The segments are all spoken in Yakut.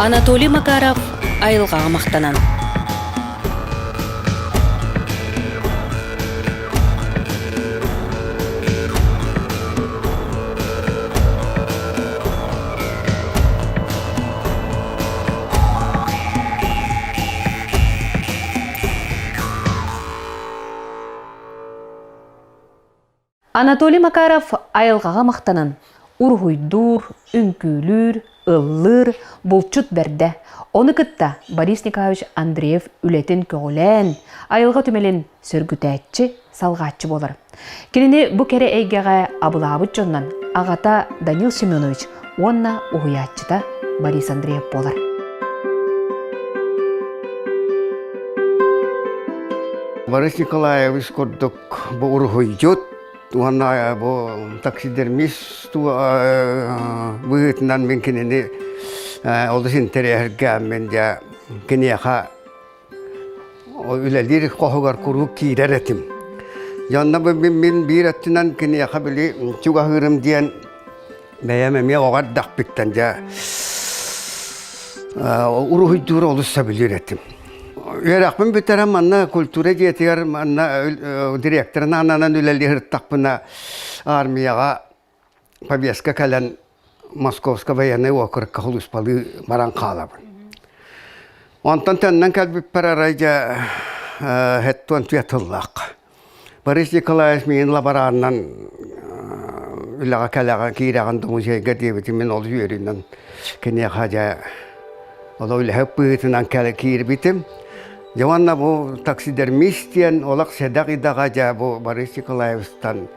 Анатолий Макаров айылҕаҕа махтанан. Анатолий Макаров айылҕаҕа махтанан уруһуйдуур, үҥкүүлүүр, ыллыыр, булчут бэрдэ. Ону кытта Борис Николаевич Андреев үлэтин көҕүлээн, айылҕа түмэлин сөргүтээччи, салҕааччы буолар. Кинини бу кэрэ эйгэҕэ абылаабыт дьоннон аҕата Данил Семенович уонна уһуйааччыта Борис Андреев буолар. Борис Николаевич курдук бу уруһуйдьут уонна бу таксидермист быһыытынан мин кинини олус интэриэһиргээммин дьэ киниэхэ үлэлиир хоһугар куруук киирэр этим. Дьонно мин биир өттүнэн киниэхэ били чугаһыырым диэн бэйэм эмиэ оҕо эрдэхпиттэн дьэ уруһуйдуур олус сөбүлүүр этим. Үөрэхпин бүтэрэн манна культура дьиэтигэр манна директорын ананан үлэлии сырыттахпына армияҕа повестка кэлэн Московскай военнай уокурукка сулууспалыы баран хаалабын. Онтон төннөн кэлбиппэр арай дьэ хэттуон түөрт сыллаах. Борис Николаевич миигин лаборанынан үлэҕэ кэлэҕин киирэҕин да музейга диэбитин мин олус үөрүүнэн киниэхэ дьэ олох үлэһит быһыытынан кэлэ киирбитим. Дьэ уонна бу таксидермист диэн олох сэдэх идэҕэ дьэ бу Борис Николаевичтан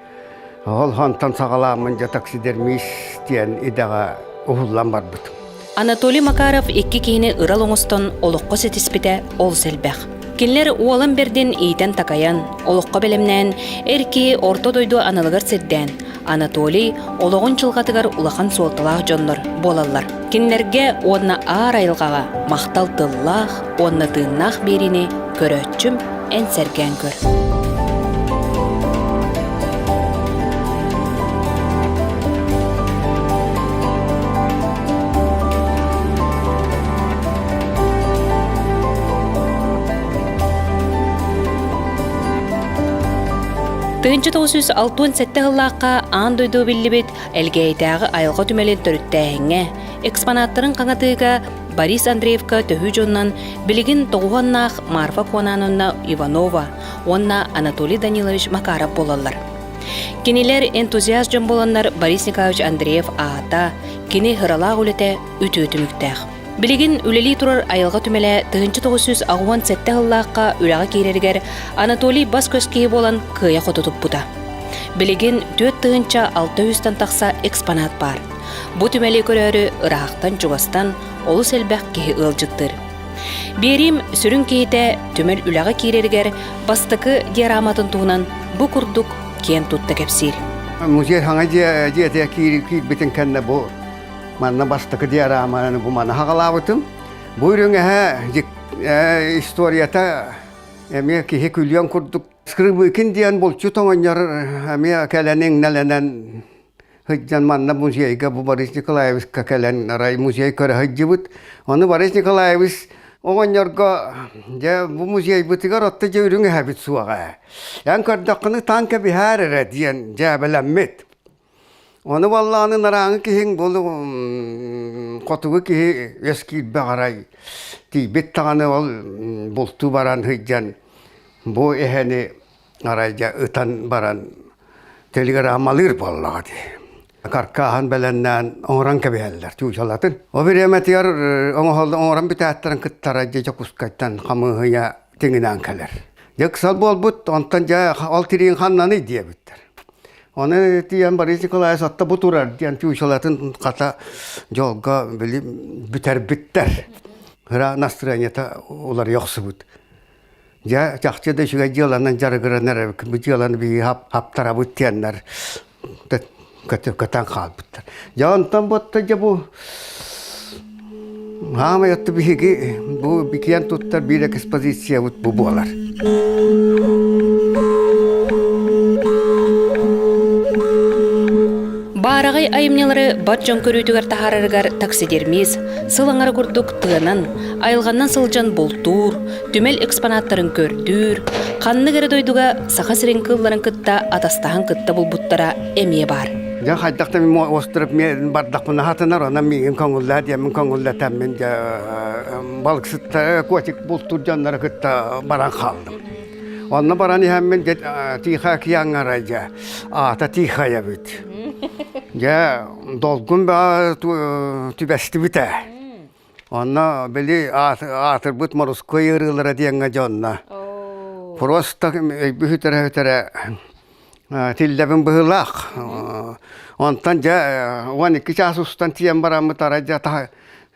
Ол онтон саҕалааммын дьэ таксидермист диэн идэҕэ уһуллан барбытым. Анатолий Макаров икки киһини ырал оҥостон олоххо ситиспитэ олус элбэх. Кинилэр уолан бэрдин иитэн-такайан, олоххо бэлэмнээн, эр киһи орто дойду аналыгар сирдээн, Анатолий олоҕун дьылҕатыгар улахан суолталаах дьоннор буолаллар. Кинилэргэ уонна аар айылҕаҕа махтал тыллаах уонна тыыннаах биэриини көрөөччүм эн сэргээн көр. 1967 сыллаахха аан дойду биллибит Элгээйитээҕи айылҕа түмэлин төрүттээһиҥҥэ, экспонаттарын хаҥатыыга Борис Андреевка төһүү дьонунан билигин тоҕуһуоннаах Марфа Куонановна Иванова уонна Анатолий Данилович Макаров буолаллар. Кинилэр энтузиаст дьон буоланнар Борис Николаевич Андреев аата, кини ыралаах үлэтэ үтүө түмүктээх. Билигин үлэлии турар айылҕа түмэлэ 1987 сыллаахха үлэҕэ киирэригэр Анатолий бас-көс киһи буолан кыайа-хото туппута. Билигин 4600 тахса экспонат баар. Бу түмэли көрөөрү ыраахтан-чугастан олус элбэх киһи ыалдьыттыыр. Биэриим сүрүн киһитэ түмэл үлэҕэ киирэригэр бастакы диораматын туһунан бу курдук киэн тутта кэпсиир. Музей саҥа дьиэтигэр киирбитин кэннэ бу манна бастакы диораманы бу маны хаҕалаабытым. Бу үрүҥэһэ историята эмиэ киһи күлүөн курдук Скрыбыкин диэн булчут оҕонньор эмиэ кэлэн иҥнэлэнэн сылдьан манна музейга бу Борис Николаевичка кэлэн арай музей көрө сылдьыбыт. Ону Борис Николаевич оҕонньорго дьэ бу музейбытыгар отто дьэ үрүҥ эһэбит суоҕа ээ. Эн көрдөххүнэ таан кэбиһээр эрэ диэн дьээбэлэммит. Ону буоллаҕына нарааҥы киһиҥ бу хотугу киһи үөс киирбэх арай тиийбит даҕаны ол бултуу баран сылдьан бу эһэни арай дьэ ытан баран телеграммалыыр буоллаҕа дии. Каркааһын бэлэмнээн оҥорон кэбиһэллэр чуучалатын. Ол бириэмэтигэр оҥорон бүтээттэрин кыттара дьэ Дьокуускайтан хамыыһыйа тиҥинээн кэлэр. Дьэ ыксал буолбут, онтон дьэ ол тириин ханнаный диэбиттэр. Ону тиийэн Борис Николаевич отто бу турар диэн чуучалатын хата дьолго били бүтэрбиттэр. Ыра настроениета уларыйа охсубут. Дьэ, чахчы да үчүгэй дьыаланан дьарыгыран эрэ бу дьыаланы биһиги хаптарабыт диэннэр көтөн хаалбыттар. Дьэ, онтон буотта дьэ бу хаамай отто биһиги бу киэн туттар биир экспозициябыт бу буолар. Баараҕай айымньылары бар дьон көрүүтүгэр таһаарарыгар таксидермист, сыл аҥара курдук тыанан, айылҕаннан сылдьан бултуур, түмэл экспонаттарын көрдүүр, ханнык эрэ дойдуга Саха сирин кыылларын кытта атастаһан кытта булбуттара эмиэ баар. Дьэ хайдах да мин остров бардахпына хатынар, онон миигин көҥүллээ диэммин көҥүллэтэммин дьэ балыксыттары котик бултуур дьоннору кытта баран хааллым. Онно баран иһэммин Тихо океаҥҥа арай дьэ аата Тихая эбит. Дьэ долгун бөҕө түбэстибит ээ. Онно били аатырбыт морской ыарыылара диэҥҥэ дьонно. Просто өйбү сүтэрэ-сүтэрэ тиллэбин быһыылаах. Онтон дьэ 12 чаас устан тиийэн бараммыт арай дьэ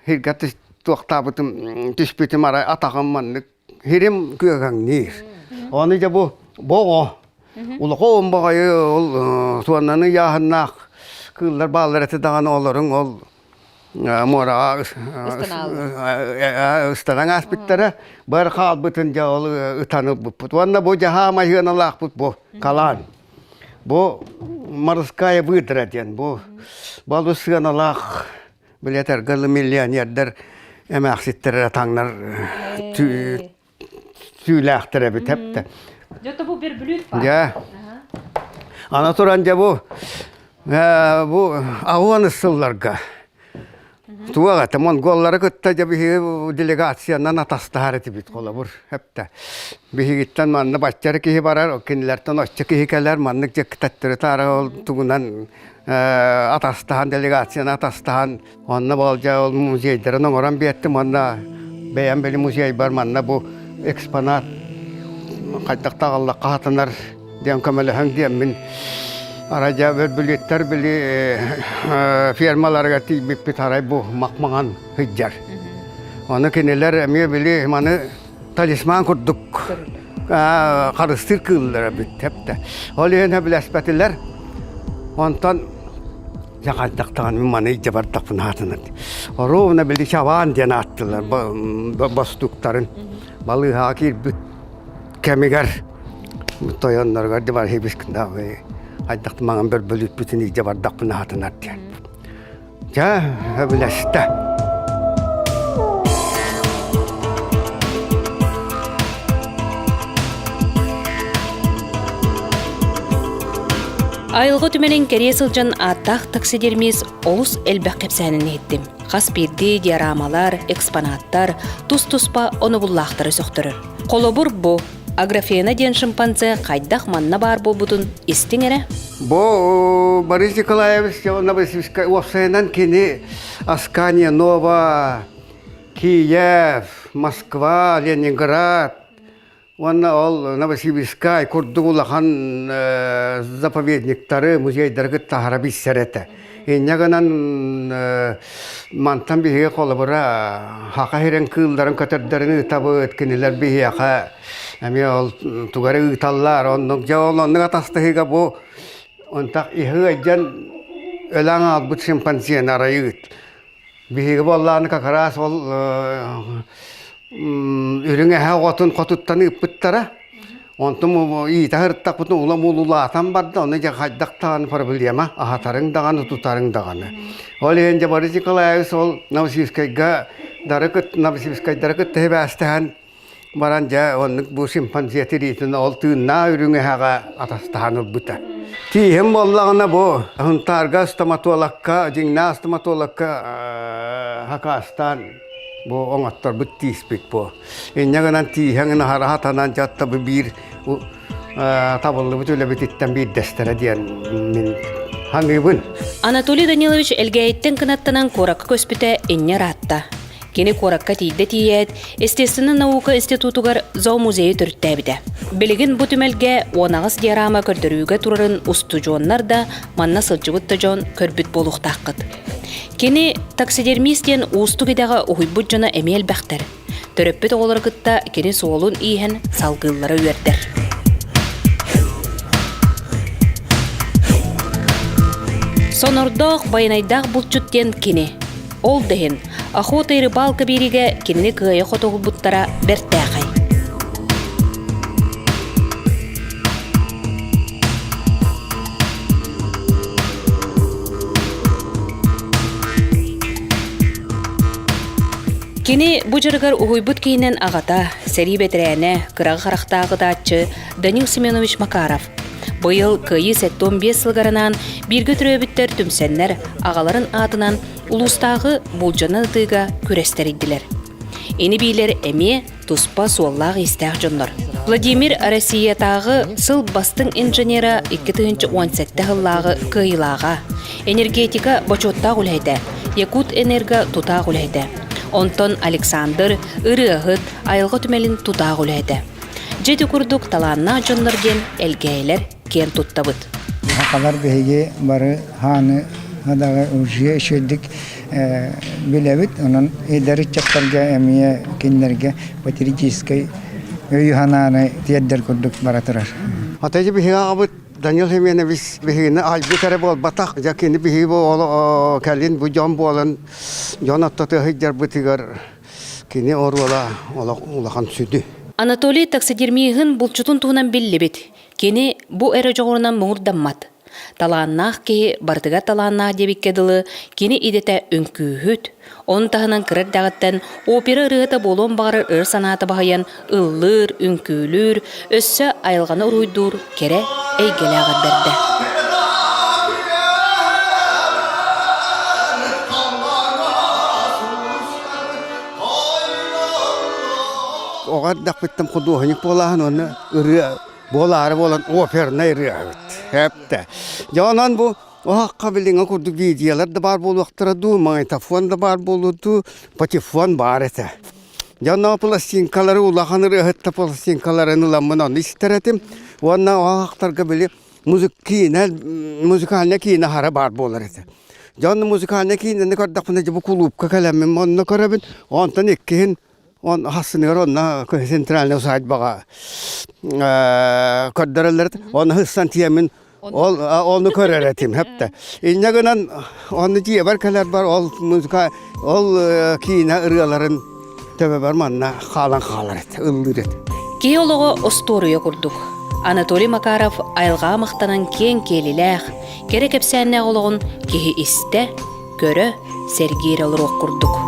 сиргэ туохтаабытым түспүтүм арай атаҕым маннык Хирим күөгэҥниир. Ону дьэ бу боҕо улахан баҕайы ол суоннаны ыйааһыннаах кыыллар бааллар этэ даҕаны олоруҥ ол муораҕа ыстанан ааспыттара бары хаалбытын дьэ ол ытан ылбыппыт. Уонна бу дьаһаа майыаналаахпыт бу калаан. Бу морская выдра диэн бу балу сыаналаах Билетэргэ миллионердар эмээхситтэр таҥнар түүлээхтэр эбит эптэ. Дьэ бу верблюд ба? Дьэ. Ана туран дьэ бу бу ауан сылларга туох этэ монголлары кытта дьэ биһиги делегациянан атастаһар этибит холобур эптэ. Биһигиттэн манна бачча киһи барар, кинилэртэн оччо киһи кэлэр, маннык дьэ төттөрү таары ол тугунан атастаһан делегацияны атастаһан онно болдьа ол музейдарын оҥорон биэртим уонна бэйэм били музейбар манна бу экспонат хайдах таҕаллахха хатанар диэн көмөлөһөн диэммин арай дьэ бөрбүлүөттэр били фермаларыгар тиийбиппит арай бу мах-маҥан сылдьар ону кинилэр эмиэ били маны талисман курдук харыстыыр кыыллара бүттэ. Ол иһин сөбүлэспэтилэр. Онтон дьэ хайдах даҕаны мин маны илдьэ бардахпын аатынан. Ровно били Чаваан диэн ааттылар бостууктарын. Балыыһаҕа киирбит кэмигэр тойонноругар дьэ хайдах маҥан бөрбөлүүппүтүн илдьэ бардахпын аатынар диэн. Дьэ, сөбүлэстэ. Айылҕа түмэлин кэрийэ сылдьан ааттаах таксидермист олус элбэх кэпсээнин иһиттим. Хас биирдии диорамалар, экспонаттар тус-туспа онобуллаахтары сөхтөрөр. Холобур бу Аграфена диэн шимпанзе хайдах манна баар буолбутун истиҥ эрэ. Бу Борис Николаевич Новосибирскай уопсайынан кини Аскания Нова, Киев, Москва, Ленинград уонна ол Новосибирскай курдук улахан заповедниктары, музейдары кытта аһара билсэр этэ. Инньэ гынан мантан биһиги холобура хаха сирин кыылларын көтөрдөрүн ыытабыт, кинилэр биһиэхэ эмиэ ол тугу эрэ ыыталлар. Оннук дьэ ол оннук атастаһыыга бу онтах иһи ыйдьан өлөн аалбыт шимпанзены арай ыыт. Биһиги буоллааны как раз ол үрүҥ эһэ оҕотун хотуттан ыыппыттара. Онтум иитэ сырыттахпытына улам улаатан барда, ону дьэ хайдах даҕаны проблема, аһатарыҥ даҕаны, тутарыҥ даҕаны. Ол иһин дьэ Борис Николаевич ол Новосибирскайга дары кыт Новосибирскайдары кытта сибээстэһэн баран дьэ оннук бу шимпанзе тириитин ол тыыннаах үрүҥ эһэҕэ атастаһан ылбыта. Тииһим буоллаҕына бу Сунтаарга стоматологка, дьиҥнээх стоматологка хакаастаан бу оҥотторбут тииспит бу. Инньэ гынан тииһэҥин аһара хатанан дьатта бу биир табыллыбыт үлэбититтэн биирдэстэрэ диэн мин саныыбын. Анатолий Данилович Элгээйиттэн кынаттанан куоракка көспүтэ инньэ ыраатта. Кини куоракка тиийдэ тиийээт, Естественнай наука институтугар зоомузейы төрүттээбитэ. Билигин бу түмэлгэ 18 диорама көрдөрүүгэ турарын устудьуоннар да, манна сылдьыбыт да дьон көрбүт буолуохтааххыт. Кини таксидермист диэн уустук идэҕэ уһуйбут дьоно эмиэ элбэхтэр. Төрөппүт оҕолору кытта кини суолун ииһэн салгыыллара үөрдэр. Сонордоох, байанайдаах булчут диэн кини. Ол да иһин, охота и рыбалка биэриигэ кинини кыайа хотуһулбуттара бэртээхэй. Кини бу дьарыгар уһуйбут киһинэн аҕата, сэрии бэтэрээнэ, кыраҕы харахтаах ытааччы Данил Семенович Макаров. Быйыл Кыайыы 75 сылыгар анаан бииргэ төрөөбүттэр түмсэннэр аҕаларын аатынан улуустааҕы булдьанан ытыыга күрэс тэрийдилэр. Ини-биилэр эмиэ туспа суоллаах-иистээх дьоннор. Владимир Россиятааҕы сыл бастыҥ инженера 2017 сыллааҕы кыайыылааҕа, энергетика бочуоттаах үлэһитэ, Якутэнерго тутаах үлэһитэ. Онтон Александр ырыаһыт, айылҕа түмэлин тутаах үлэһитэ. Дьэ ити курдук талааннаах дьоннор диэн элгээйилэр киэн туттабыт. Сахалар биһиги бары хааны хадаҕы уже үчүгэйдик билэбит. Онон эдэр ыччаттарга эмиэ кинилэргэ патриотическай өйү-санааны тиэрдэр курдук бара турар. Ата биһиги аҕабыт Данил Семенович биһигини айбыт эрэ буолбатах. Дьэ кини биһиги бу кэлин бу дьон буолан дьон ортотугар сылдьарбытыгар кини оруола улахан сүдү. Анатолий таксидермиһын булчутун туһунан биллибит. Кини бу эрэ дьоҕурунан муҥурдаммат. Талааннаах киһи барытыгар талааннаах диэбиккэ дылы, кини идэтэ үҥкүүһүт. Ону таһынан кыра эрдэҕиттэн опера ырыаһыта буолуон баҕарар өр санаата баһыйан ыллыыр, үҥкүүлүүр, өссө айылҕаны уруһуйдуур кэрэ эйгэлээх эрдэрдэ. Оҕо эрдэхпиттэн худуоһунньук буолааһын уонна ырыа буолаары буолан опернай ырыаһыт. Эптэ. Дьэ онон бу оһоххо билиҥҥи курдук видеолар да баар буолуохтара дуу, магнитофон да баар буолуо дуу, патефон баар этэ. Дьэ онно пластинкалары улахан ырыаһытта пластинкаларын ыламмын ону истэр этим. Уонна оһохторго били музык киинэ, музыкальная киинэ хара баар буолар этэ. Дьэ онно музыкальная киинэни көрдөхпүнэ дьэ бу кулуупка кэлэммин онно көрөбүн. Онтон иккиһин Он хассыныгар онно центральный усадьбаҕа көрдөрөллөр. Оны хыссан тиэмин ол оны көрөр этим хэптэ. Инньэ гынан оны дьиэбэр кэлэрбэр ол музыка ол киинэ ырыаларын төбөбөр манна хаалан хаалар эт, ыллыыр эт. Киһи олоҕо остуоруйа курдук. Анатолий Макаров айылҕаҕа махтанан киэҥ киэлилээх, кэрэ кэпсээннээх олоҕун киһи истэ, көрө, сэргиир олоруох курдук.